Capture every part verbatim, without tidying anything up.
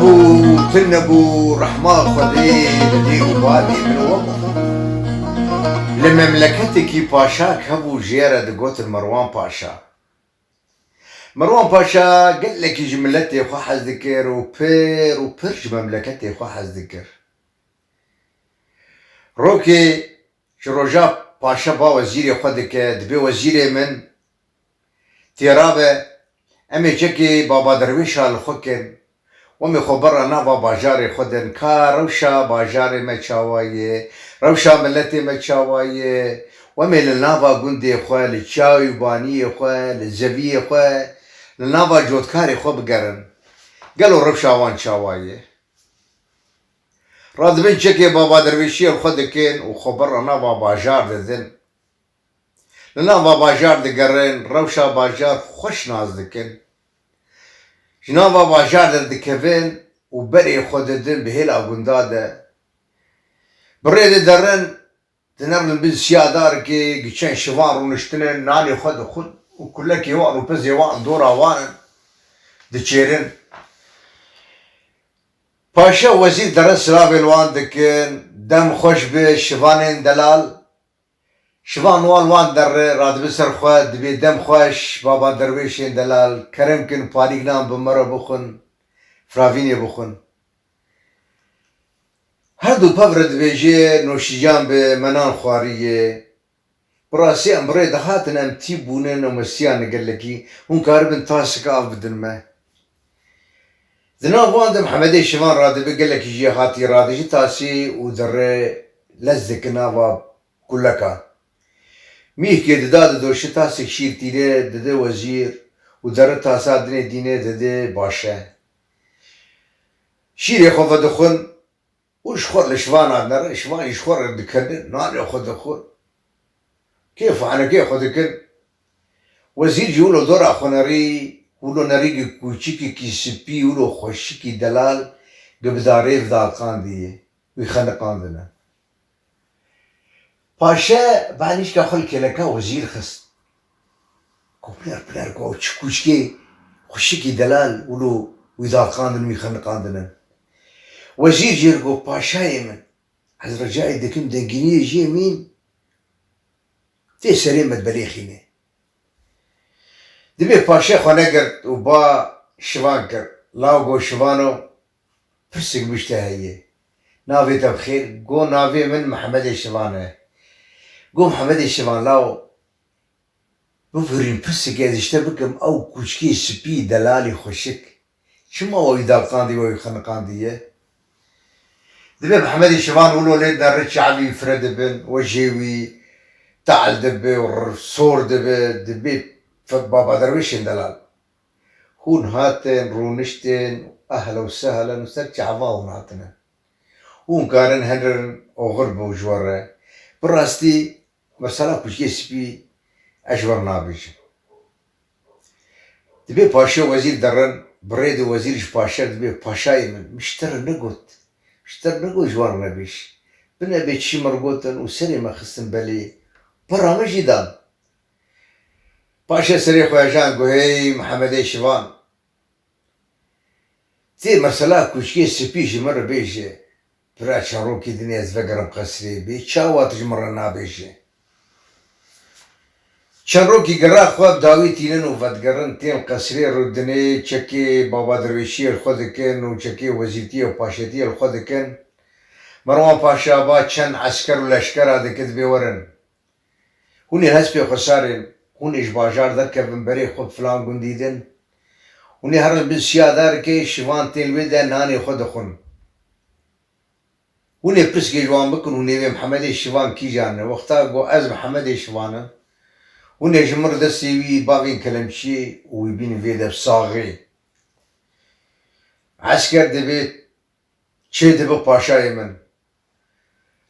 Tune bû rehma Xwedê li dê û bavê min we bû. Li memleketekî paşak hebû, jê re digotin Merwan Paşa. Merwan Paşa gelekî ji miletê xwe hez dikir û pir û pir ji memleketê xwe hez dikir. Rokê ji roja paşa ba wezîrê xwe dike, dibê wezîrê min, tê rabe, em ê çekê Baba Derwêşa li xwe kin, wemê xwe berra nava bajarê xwe din, ka rewşa bajarê me çawa ye, rewşa miletê me çawa ye, wemê li nava gundê xwe, li çaw û baniyê xwe, li zeviyê xwe, li nava cotkarê xwe bigerin. Gelo rewşa wan çawa ye? Radibin çekê Baba Derwêşiyê li xwe dikin û xwe berra nava bajar didin. Li nava bajar digerin, rewşa bajar xweş nas dikin. Ji nava bajar derdikevin û berê xwe didin bi hêla gunda de. Bi rê diderin, dinerin bin siyadarikê, giçên şivan rûniştine, nanê xwe dixwin û kulekê wan û pizê wan dora wan in, diçêrin. Paşa wezîr derin silavê li wan dikin, dem xweş be şivanên delal. Şivan wan wan derre, radibe ser xwe, dibê dem xweş, baba derwêşên delal, kerem kin, parîk nan bi me re bixwin, firavînê bixwin. Her du pev re dibêje, noşîcan be, me nan xwariye. Bi rastî em bi rê dihatin, em tî bûnin û mestiyane gelekî, hûn karibin tasika av bidin me. Di nav wan de Mihemedê Şivan radibe, gelekî jê hatî radijî tasî û derre lez dike nava kuleka. Mîhkê dida didoşe, tasek şîr tîne dide wezîr û derre tasa dinê dîne dide paşe. Şîrê xwe vedixwin û ji xwe li şivan hatine re, şivan jî ji xwe re dikevin, nanê xwe dixwin. Kêf û henekê xwe dikin. Wezîr jî wilo dora xwe nerî, wilo nerî gi kûçikekî spî, wilo xweşikî delal, gi bi darê vidalqandiye, wî xeniqandine. Paşe banîşka xwe li kêleka wezîr xist. Ku piler piler ku ew çi kûçikê xweşikî delal wilo wî dalqandin, wî xeniqandine. Wezîr jê re got, paşayê min, ez ricayê dikim dengîniyê jê mîn, tê serê me dibelêxîne. Dibê paşê xwe negirt û ba şivan kir. Law got, şivano, pirsik bi te heye. Navê te bi xêr? Got, navê min Mihemedê Şivan e. Got, Mihemedê Şivan, law bibûrîn, pirsik ez ji te bikim, ew kûçikê spî, delalî xweşik, çima we wî dalqandî, we wî xeniqandiye? Dibê Mihemedê Şivan wilo lê dere, çavî fire dibin, wejê wî tehl dibe û r-, sor dibe, dibê fe-, baba derwêşên delal. Hûn hatin, rûniştin, ehlen û sehlen û ser çava hûn hatine. Hûn karin herin oxir bo ji we re. Bi rastî, mesela kûçikê spî ez ji we re nabêjim. Dibê paşa wezîr derin, bi rê de wezîr ji paşa re dibê, paşayê min, min ji te re negot. Ji te re negot ji wan re nebêj. Binebê çi min re gotin û serê me xistin belê. Para min jî dan. Paşa serê xwe hejan, got, hey Mihemedê Şivan, tê mesela kûçikê spî ji min re bêje. Bira, çend rokî dinê ez vegerim qesrê, bê çawa tu ji min re nabêje? Çend rokî gera xwe bi dawî tînin û vedigerin, tên qesrê re, dinê çekê baba derwêşiyê li xwe dikin û çekê wezîrtiyê û paşetiyê li xwe dikin. Merwan Paşa ba çend esker û leşkera dike, dibê werin. Hûn ê hespê xwe sarên, hûn ê ji bajar derkevin, berê xwe bi filan gundî din. Hûn ê herin bin siyadarikê, şivan tên wê de nanê xwe dixwin. Hûn ê pirsgê ji wan bikin, hûn ê bê Mihemedê Şivan kîjan e? Wexta got ez Mihemedê Şivan im, hûn ê ji min re destê wî bavên kelemçiyê û wî bînin vê de bi saxê. Esker dibê çê dibe paşayê min.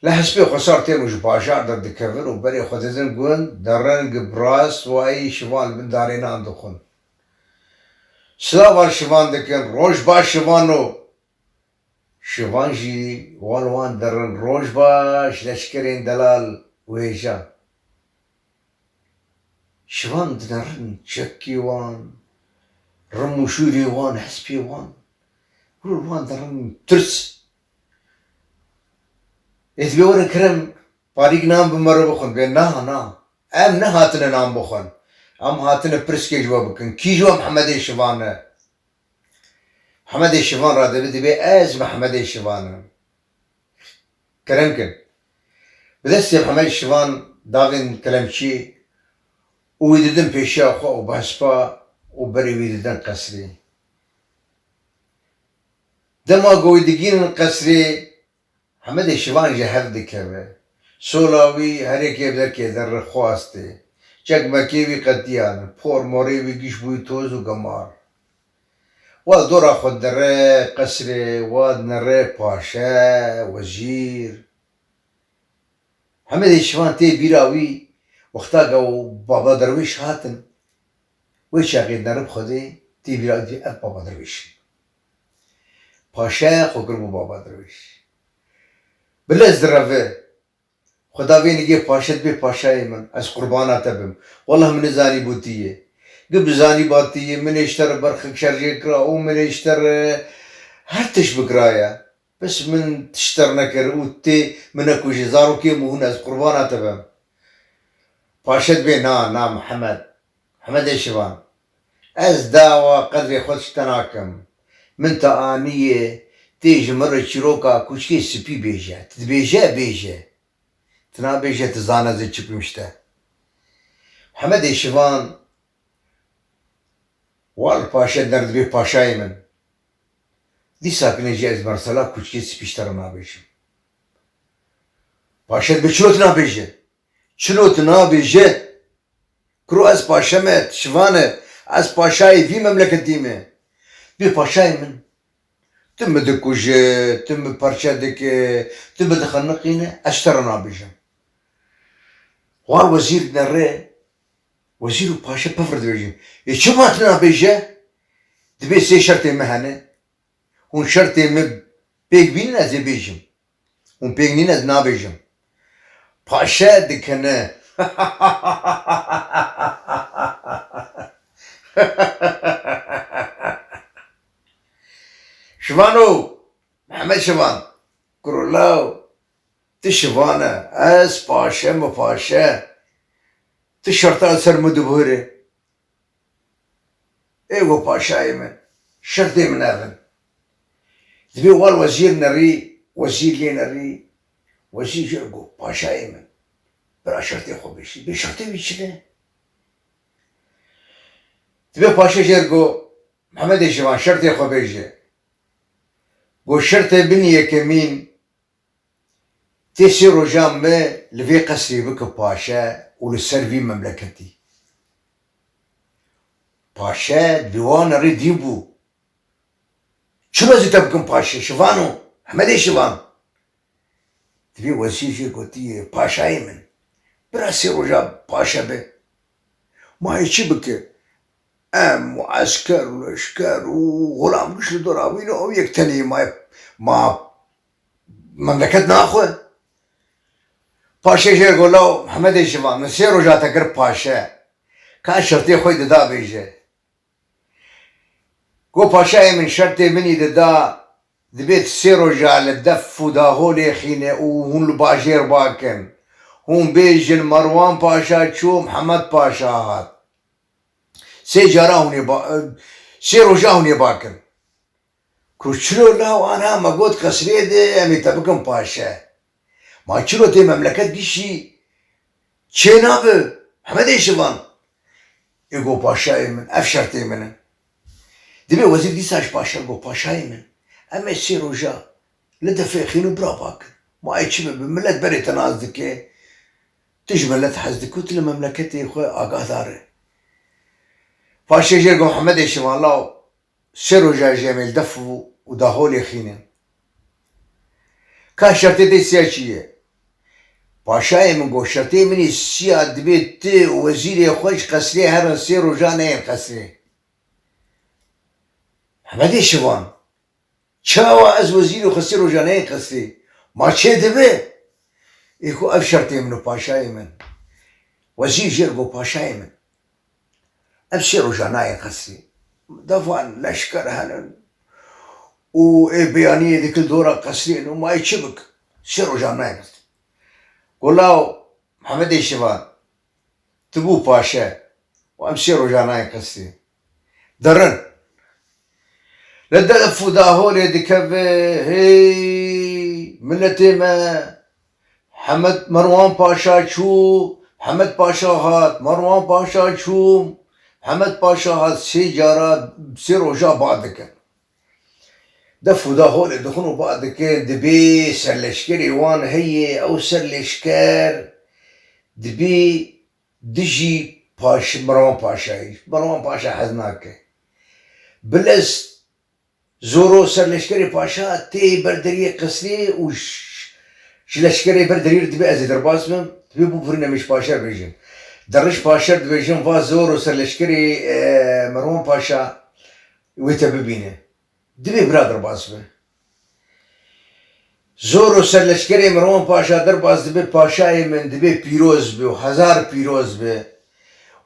Li hespê xwesar tên û ji bajar derdikevin û berê xwe didin gund, derin gi bi rast wayî şivan li bin darê nan dixwin. Silavan şivan dikin, roj baş şivano. Şivan jî wal wan derin, roj baş leşkerên delal û hêja. Şivan dinerin çekî wan, rim û şûrê wan, hespê wan. Wan derin tirs. Ê dibê werin kerem, parîk nan bi me re bixwin. Bê na, na. Em nehatine nan bixwin. Em hatine pirsgê ji we bikin. Kî ji we Mihemedê Şivan e? Mihemedê Şivan radibê, dibê ez Mihemedê Şivan im. Kerem kin. Bi destê Mihemed Şivan davên kelemçî û wî didin pêşiya xwe û bi hespa û berê wî didin qesrê. Dema ku wî digihînin qesrê, Hemedê Şivan ji hev dikeve. Sola wî herêkê bi derkê derre xwastê. Çekmekê wî qetiyan, por morê wî giş bûyî toz û gemar. Wa dora xwe dinere qesrê, wa dinere paşe, wezîr. Hemedê Şivan tê bîra wî, wexta ku Baba Derwêş hatin, wê çaxê dinere bi Xwedê tê bîra wî ev Baba Derwêş in. Paşe xwe kiribû Baba Derwêş. Bi lez direve. Xweda vê nigê paşe dibê paşayê min. Ez qurbana te bim. Wellah min nizanîbû tu yê. Gi bizanîba tu yê, min ê ji te re berxek şerjê kira û min ê ji te re her tişt bikiraya. Bes min tişt te re nekir û tê min nekujê. Zarokê min hûn, ez qurbana te bim. Paşe dibê na, na Mihemed. Hemedê Şivan. Ez dawa qedrê xwe ji te nakim. Min te anîye, tê ji min re çîroka kuçkê spî bêje. Tu dibêje, bêje. Tu nabêje, tu zane ez ê çi bikim ji te. Hemedê Şivan, wal paşe der dibê paşayê min. Dîsa kinê jî ez mersela kuçkê spî ji te re nabêjim. Paşe dibê çilo tu nabêje? Çilo tu nabêje? Kuro ez paşe me, tu şivan e, ez paşayê vî memleketî me. Dibê paşayê min. Tu min dikuje, tu min parçe dike, tu min dixeniqîne, ez ji te re nabêjim. War wezîr dinere, wezîr û paşe pevr dibêjin. Ê çima tu nabêje? Dibê sê şertê me hene. Hûn şertê min pêk bînin ez ê bêjim. Hûn pêk nîn ez nabêjim. Paşe dikene. Şivano, Mehmet Şivan, kuro law, tu şivan e, ez paşe mi paşe. Tu şerta ser min dibihurê. Ê go paşayê min, şertê min ev in. Dibê wal wezîr nerî, wezîr lê nerî, wezîr jê go paşayê min, bira şertê xwe bêjî. Bê şertê wî çi ne? Dibê paşa jê go, Mehemedê Şivan, şertê xwe bêje. Go şertê min yekemîn, Tê sê rojan me li vê qesrê bike paşe û li ser vî memleketî. Paşe dibê wan nerî dîn bû. Çima ez ê te bikim paşe? Şivano, Hemedê Şivan. Dibê wezîr jê gotiye, paşayê min. Bira sê roja paşe be. Ma ê çi bike? Em û esker û leşker û xulam giş li dora wî ne, ew yek tenê ma, ma memleket naxwe. Paşê jê go, law Hemedê Şivan, min sê roja te kir paşe. Ka şertê xwe dida bêje. Go, paşayê min, şertê min î dida, dibê tu sê roja li def û daholê xîne û hûn li bajêr bakin. Hûn bêjin, Merwan Paşa çû, Mihemed Paşa hat. Sê cara hûn ê ba-, sê roja hûn ê bakin. Ku çilo law ana me got qesrê de em ê te bikin paşe. Ma çilo tê memleket gişî çê nabe Hemedê Şivan? Ê go paşayê min, ev şertê min in. Dibê wezîr dîsa ji paşa go, paşayê min, em ê sê roja li defê xîn û bira bakin. Ma ê çi bibe, milet berê te nas dike, tu ji milet hez dikî û tu li memleketê xwe agahdar e. Paşê jê go, Hemedê Şivan, law sê roja jî em ê li def û, û daholê xînin. Ka şertê te siya çi ye? Paşayê min go, şertê min ê siya dibê tu û wezîrê xwe ji qesrê herin sê roja neyên qesrê. Hemedê Şivan, çawa ez wezîrê xwe sê roja neyên qesrê? Ma çê dibe? Ê ku ev şertê min û paşayê min. Wezîr jê go, paşayê min, ev sê roja nayê qesrê. Devan leşker henin. û ê beyaniyê dikil dora qesrê û ma ê çi bik? Sê rojan nayê qesrê. Go law Mehemedê Şivan, tu bû paşe û em sê rojan nayê qesrê. Derin. Li def û daholê dikeve, hey, miletê me, Hemed Merwan Paşa çû, Hemed Paşa hat, Merwan Paşa çû, Hemed Paşa hat, sê cara, sê roja ba dikin. Def û daholê dixin û ba dikin, dibê serleşkerê wan heye, ew serleşker dibê dijî Paş-, Merwan Paşayê. Merwan Paşa hez nake. Bilez Zoro serleşkerê Paşa tê ber deriyê qesrê û ş-, ji leşkerê ber deriyê re dibê ez ê derbas bim, dibê bû pirîne min ji Paşer bêjim. Derij Paşer dibêjin, va Zoro serleşkerê, e, Merwan Paşa wê te bibîne. Dibê bira derbas be. Zoro serleşkerê Merwan Paşa derbas dibe, paşayê min dibê pîroz be û hezar pîroz be.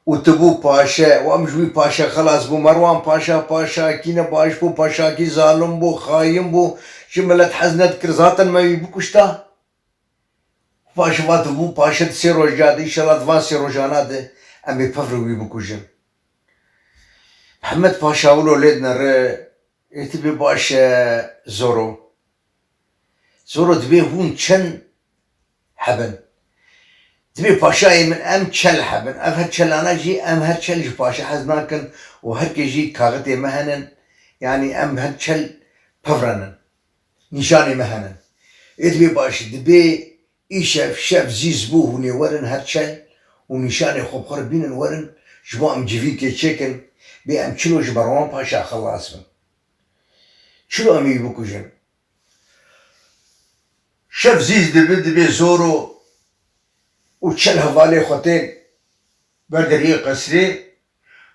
Û tu bû paşe û em ji wî paşe xelas bû. Merwan Paşa, paşakî ne baş bû, paşakî zalim bû, xayin bû. Ji milet hez nedikir, zaten me wî bikuşta. Paşê va tu bû paşe di sê roja de, înşallah di van sê rojana de em ê pevre wî bikujin. Mihemed Paşa wilo lê dinere, ê tu bê baş e Zoro. Zoro dibê hûn çend hebin? Dibê paşayê min em çel hebin. Ev her çelana jî em her çel ji paşe hez nakin û her kê jî kaxitê me henin. Yanî em her çel pevrenin. Nîşanê me hene. Ê dibê baş e, dibê îşev şev zîz bû, hûn ê werin her çel û nîşanê xwe bi xwe re bînin werin, ji bo em civîkê çêkin, bê em çilo ji Merwan Paşa xelas bin. Çilo em ê bikujin. Şev zîz dibe, dibê Zoro û çel hevalê xwe tên ber deriyê qesrê,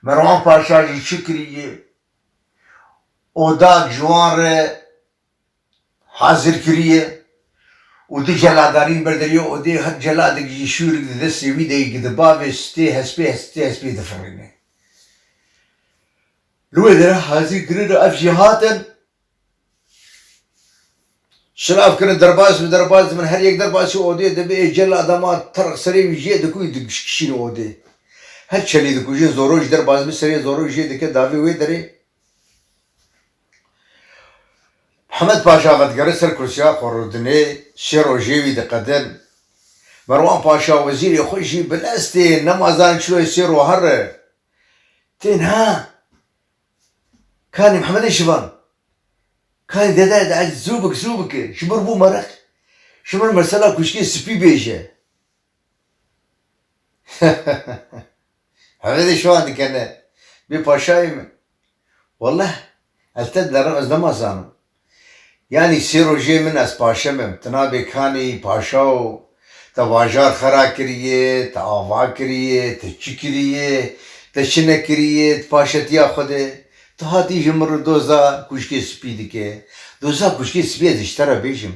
Merwan Paşa jî çi kiriye, odak ji wan re hazir kiriye û du celadarîn ber deriyê odê, her celadek jî şûrik di destê wî de yê, di bavê stê hespê, stê hespê difirîne. Li wê dere hazir kirin û ev jî hatin. Silav kirin, derbas bi, derbas dibin, her yek derbasî odê dibe, ê celada ma terx serê wî jê dikujî, dikişîne odê. Her çelî dikujin, Zoro jî derbas bi, serê Zoro jê dike davê wê derê. Mihemed Paşa vedigere ser kursiya xwe rûdinê, sê rojê wî diqedin. Merwan Paşa wezîrê xwe jî bilez tê, nema zan çilo sê ro here. Tên ha. Kanî Mihemedê Şivan. Kanî dede, de zû bik, zû bike. Ji mir bû mereq. Ji mir mesela kuşkê spî bêje. Hevêdê şivan dikene. Bê paşayê min. Welleh, ez te dilerim, ez nema zanim. Yanî sê rojê min ez paşe bim. Tu nabê kanî paşa û te bajar xera kiriye, te ava kiriye, te çi kiriye, te çi nekiriye, tu paşetiya xwe de. Tu hatî ji min re doza kuşkê spî dike. Doza kuşkê spî ez ji te re bêjim.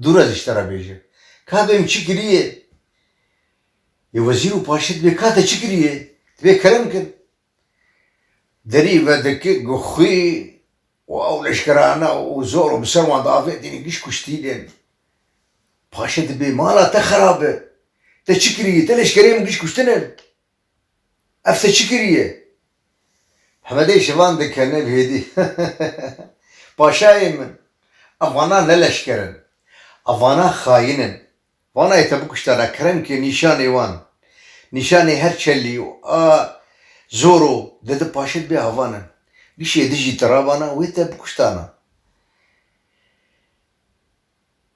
Dûr ez ji te re bêjim. Ka bêm çi kiriye? Yê wezîr û paşê dibê ka te çi kiriye? Dibê kerem kin. Derî vedike guxî û ew leşkerane û Zoro bi ser wan davêtîne, giş kuştîne. Paşê dibê mala te xerab e. Te çi kiriye? Te leşkerê min giş kuştine. Ev te çi kiriye? Hemedê şivan dikene bêdî. Paşayê min, evana ne leşker in. Evana xayin in. Vana ê te bikuştana, kerem ke nîşanê wan, nîşanê her çelî û a Zoro de di paşê bê havan in. Gişê dijî te ravana, wê te bikuştana.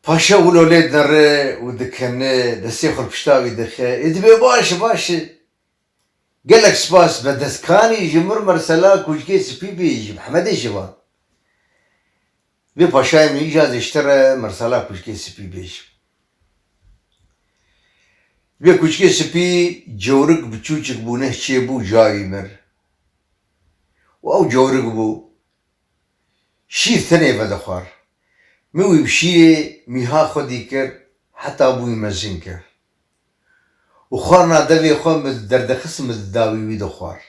Paşa wilo lê dinere û dikene, destê xwe li pişta wî dixe. Ê dibê baş e, baş e. Gelek spas, be destkanî ji mir mersela kûçikê spî bêjî, Mehemedê şivan. Vê paşayê min îja zêştir e, mersela kûçikê spî bêjim. Vê kûçikê spî cewrik biçûçik bû, neh çêbû cayî mir. Û ew cewrik bû. Şîr tenê vedixwar. Min wî bi şîrê mîha xwedî kir, heta bûyî mezin kir. Û xwarina devê xwe min derdixist, min di dawî wî dixwar.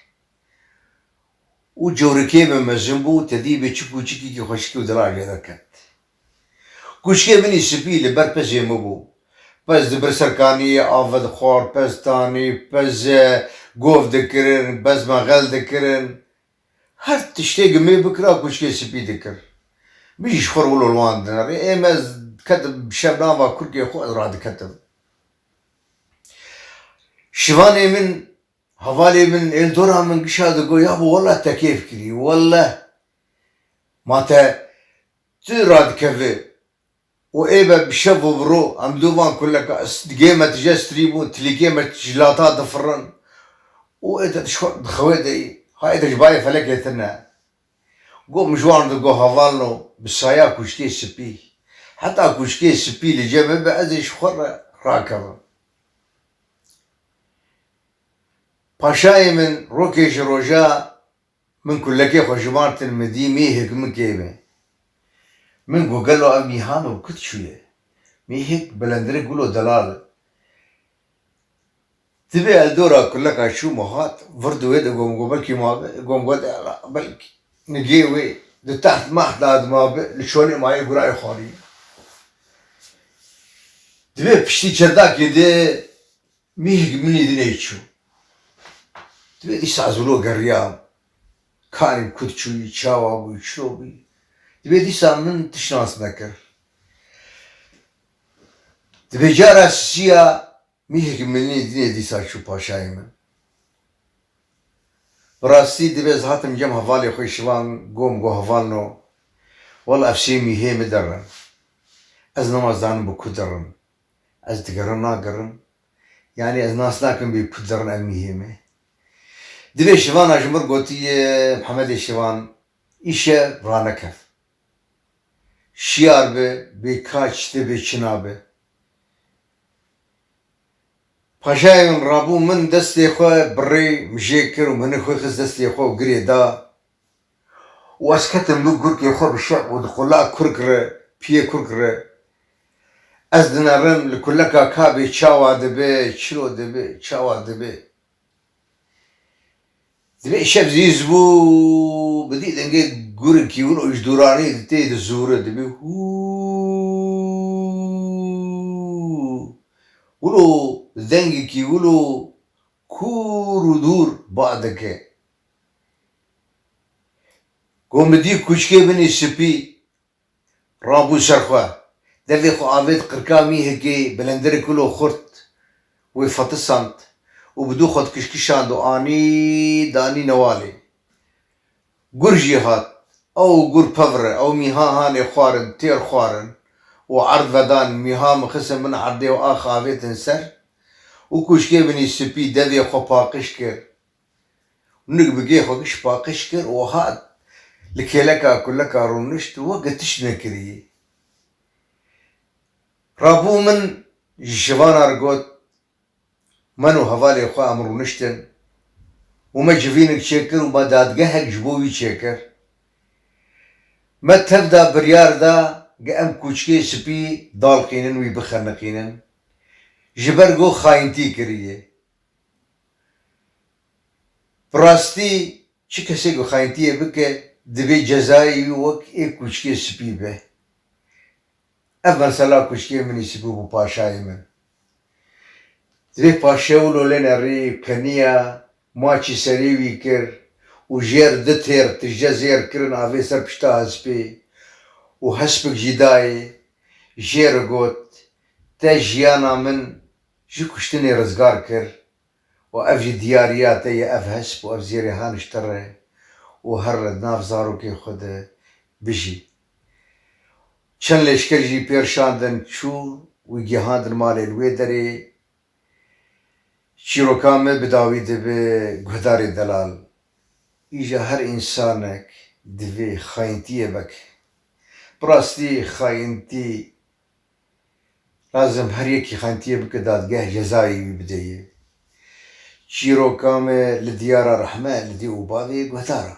û cewrikê min mezin bû, tedî bê çi kûçikî xweşikî û delal jê derket. Kûçikê min î spî li ber pezê min bû. Pez dibir ser kaniyê, ave dixwar, pez tanî, pez, e, gov dikirin, pez mexel dikirin. Her tiştê gimê bikira kûçikê spî dikir. Min jî ji xwe re wilo li wan dinerê. Ê me ez diketim şev nava kurkê xwe ez radiketim. Şivanê min, hevalê min, ê li dora min gişa digot, ya bo wele te kêf kirî, wele ma te tu radikevî. Û ê be bi şev û bi ro, em dû van kuleka, s-, digê me tije strî bûn, tilîkê me ji lata difirin. Û ê te dişxwe-, dixewê de yî. Ha ê te ji bayê felekê tune. Got min ji wan digot, hevalno, bi saya kûçikê spî. Heta kûçikê spî li cem min be, ez ê ji xwe re rakevim. Paşayê min, rokê ji roja min kulekê xwe jimartin, min dî mîhek min kêm e. Min got, gelo ev mîha min bi ku çûye? Mîhek bilendirik wilo delal e. Divê ez dora kuleka çûm û hat, vir di wê de got, got, belkî ma be, got, got, belkî nigê wê di teht meht de di ma be, li şolê mayê gurayê xwarî. Divê piştî çendakê de mîhek min î dinê çû. Divê dîsa ez wilo geriyam. Kanî bi ku çûyî, çawa bûyî, çilo bûyî. Divê dîsa min tişt nas nekir. Divê cara sisiya mîhek min î dinê dîsa çû paşayê min. Bi rastî divê ez hatim cem hevalê xwe Şivan, got min, got, hevalno, wela ev sê mîhê min derin. Ez nema zanim bi ku derin. Ez digerim nagerim. Yanî ez nas nakim bê ku derin ev mîhê me. Divê Şivana ji mir gotiye, Mihemedê Şivan, îşev ranekev. Şiyar be, bê ka çi te bê çi nabe. Paşayê min rabû, min destê xwe birê mijê kir û min xwe xist destê xwe û girê da. Û ez ketim li kurkê xwe bi şev û di qula kurk re, piyê kurk re. Ez dinerim li kuleka ka bê çawa dibe, çilo dibe, çawa dibe. Divê şev zîz bû, bi dî dengê gurekî wilo ji dûranî tê dizûre, dibê hû. Wilo dengekî wilo kûr û dûr ba dike. Got min dî kûçikê min î spî rabû ser xwe. Devê xwe avêt qirka mîhekê bilendirik wilo xurt wê fetisand û bi dû xwe dikişkişand û anî danî newalê. Gur jî hat. Ew gur pevre, ew mîha hanê xwarin, têr xwarin û erd vedan, mîha min xistin bin erdê û ax avêtin ser û kûçikê min î spî devê xwe paqij kir. Nik bi gê xwe giş paqij kir û hat li kêleka kuleka rûnişt û weke tişt nekirî. Rabû min ji Şivana re got, min û hevalê xwe em rûniştin û me civînek çêkir û me dadgehek ji bo wî çêkir. Me tev da biryar da ge em kûçikê spî dalqînin, wî bixeniqînin. Ji ber ku xayintî kiriye. Bi rastî çi kesê ku xayintiyê bike, divê cezayê wî wek ê kûçikê spî be. Ev mesela kûçikê min î spî bû paşayê min. Divê paşe wilo lê nerî, keniya, maçî serê wî kir û jêr di têr tije zêr kirin avê ser pişta hespê û hespik jî dayê. Jêr got, te jiyana min ji kuştinê rizgar kir û ev jî diyariya te ye, ev hesp û ev zêrê han ji te re û here di nav zarokê xwe de bijî. Çend leşker jî pêr şandin çû û gihandin malê li wê derê. Çîroka me bi dawî dibe guhdarê delal. Îja her însanek divê xayintiyê veke. Bi rastî xayintî lazim her yekî xayintiyê bike dadgeh cezayê wî bideyê. Çîroka me li diyara rehme li dê û bavê guhdara.